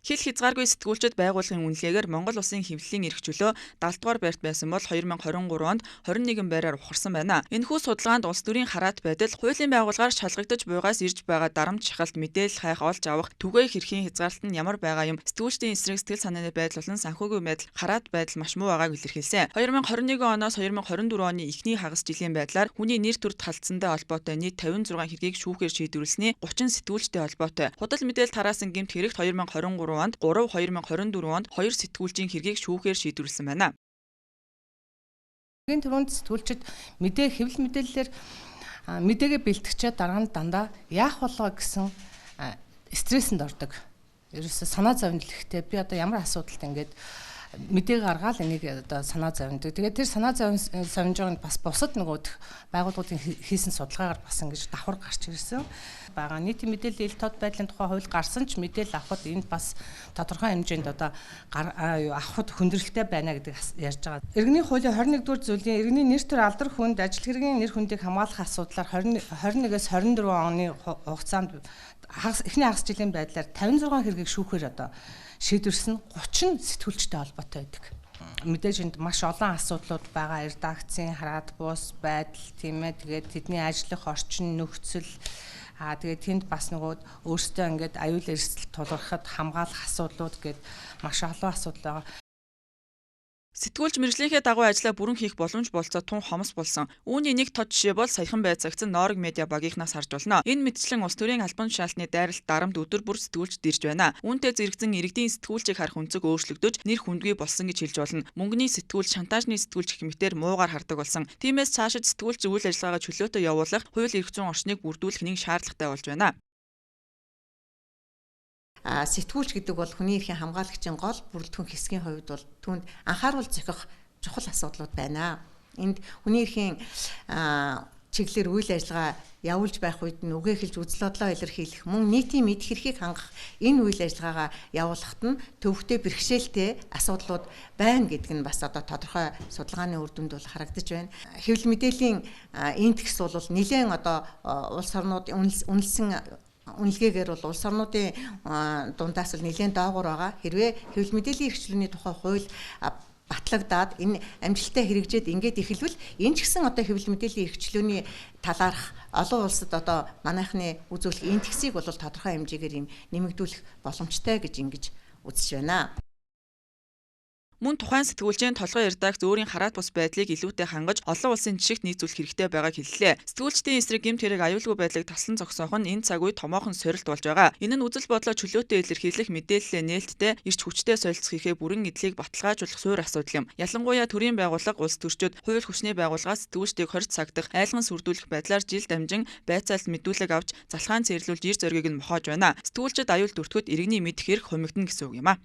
Хил хязгааргүй сэтгүүлчид байгууллагын үнэлгээгээр Монгол улсын хэвлэлийн эрх чөлөө 70 дугаар байрт байсан бол 2023 онд 21 байраар ухарсан байна. Энэхүү судалгаанд улс төрийн хараат байдал, хуулийн байгууллагаар шалгагдаж буйгаас ирж байгаа дарамт шахалт, мэдээлэл хайх, олж авах, түгээх эрхийн хязгаарлалт нь ямар байгаа юм, сэтгүүлчдийн эсрэг сэтгэл санааны байдал болон санхүүгийн байдал, хараат байдал маш муу байгааг илэрхийлсэн. 2021 оноос 2024 оны эхний хагас жилийн байдлаар хүний нэр төрд халдсантай холбоотой нийт 56 хэргийг шүүхээр шийдвэрлэсний 30 сэтгүүлчтэй холбоотой. Худал мэдээлэл тараасан гэмт хэрэгт 2023 онд 3, 2024 онд 2 сэтгүүлчийн хэргийг шүүхээр шийдвэрлэсэн байна. Хамгийн түрүүнд сэтгүүлчид мэдээ хэвлэл мэдээллээр мэдээгээ бэлтгэчээд дараа нь дандаа яах болоо гэсэн стрессэнд ордог. Ерөөсөө санаа зовнил ихтэй би одоо ямар асуудалд ингээд мэдээ гаргаал энийг одоо санаа зовндог. Тэгээд тэр санаа зовниж байгаа нь бас бусад нөгөө байгууллагуудын хийсэн судалгаагаар бас ингэж давхар гарч ирсэн. Байгаа нийтийн мэдээллийн ил тод байдлын тухай хууль гарсан ч мэдээлэл авахд энд бас тодорхой хэмжээнд одоо авахд хүндрэлтэй байна гэдэг ярьж байгаа. Иргэний хуулийн 21 дугаар зүйлийн иргэний нэр төр алдар хүнд ажил хэргийн нэр хүндийг хамгаалах асуудлаар 21-ээс 24 оны хугацаанд эхний хагас жилийн байдлаар 56 хэргийг шүүхээр одоо шийдвэрсэн 30 сэтгүүлчтэй холбоотой байдаг. Мэдээж энд маш олон асуудлууд байгаа. Редакцийн хараат бус байдал тийм ээ. Тэгээд тэдний ажиллах орчин нөхцөл тэгээд тэнд бас нөгөө өөрсдөө ингээд аюул эрсдэл тулгархад хамгаалах асуудлууд гээд маш олон асуудал байгаа. Сэтгүүлч мэргэжлийнхээ дагуу ажлаа бүрэн хийх боломж болцоо тун хомс болсон. Үүний нэг тод жишээ бол саяхан байцаагдсан Ноорог медиа багийнхнаас харж болно. Энэ мэтчлэн улс төрийн албан тушаалтны дайралт дарамт өдөр бүр сэтгүүлчид ирж байна. Үүнтэй зэрэгцэн иргэдийн сэтгүүлчийг харах өнцөг өөрчлөгдөж нэр хүндгүй болсон гэж хэлж болно. Мөнгөний сэтгүүлч, шантаажны сэтгүүлч гэх мэтээр муугаар хардаг болсон. Тиймээс цаашид сэтгүүлч үйл ажиллагаагаа чөлөөтэй явуулах, хууль эрх зүйн орчныг бүрдүүлэх нэг шаардлагатай болж байна. Сэтгүүлч гэдэг бол хүний эрхийн хамгаалагчийн гол бүрэлдэхүүн хэсгийн хувьд бол түүнд анхааруул зохих чухал асуудлууд байна. Энд хүний эрхийн чиглэлээр үйл ажиллагаа явуулж байх үед нь үгээ хэлж үзэл бодлоо илэрхийлэх, мөн нийтийн мэдэх эрхийг хангах энэ үйл ажиллагаагаа явуулахад нь төвөгтэй бэрхшээлтэй асуудлууд байна гэдэг нь бас одоо тодорхой судалгааны үр дүнд бол харагдаж байна. Хэвлэл мэдээллийн индекс бол нэлээд одоо улс орнууд үнэлсэн үнэлгээгээр бол улс орнуудын дундаас л нэлээд доогуур байгаа. Хэрвээ хэвлэл мэдээллийн эрх чөлөөний тухай хууль батлагдаад энэ амжилттай хэрэгжээд ингээд эхэлвэл энэ ч гэсэн одоо хэвлэл мэдээллийн эрх чөлөөний талаарх олон улсад одоо манайхны үзүүлэх индексийг бол тодорхой хэмжээгээр юм нэмэгдүүлэх боломжтой гэж ингэж үзэж байна. Мөн тухайн сэтгүүлчийн толгой редакц өөрийн хараат бус байдлыг илүүтэй хангаж олон улсын жишгт нийцүүлэх хэрэгтэй байгааг хэллээ. Сэтгүүлчдийн эсрэг гэмт хэрэг аюулгүй байдлыг таслан зогсоох нь энэ цаг үед томоохон сорилт болж байгаа. Энэ нь үзэл бодлоо чөлөөтэй илэрхийлэх, мэдээллээ нээлттэй, эрч хүчтэй солилцох эрхээ бүрэн эдлийг баталгаажуулах суур асуудал юм. Ялангуяа төрийн байгууллага, улс төрчид, хууль хүчний байгууллагаас сэтгүүлчдийг хорж сагдах, айлган сүрдүүлэх байдлаар жил дамжин байцаалт мэдүүлэг авч залхаан цэрлүүлж эр зоригийг нь мохоож байна. Сэтгүүлчид аюул дүртгэхэд иргэний мэдэх эрх хумигдана гэсэн үг юм а.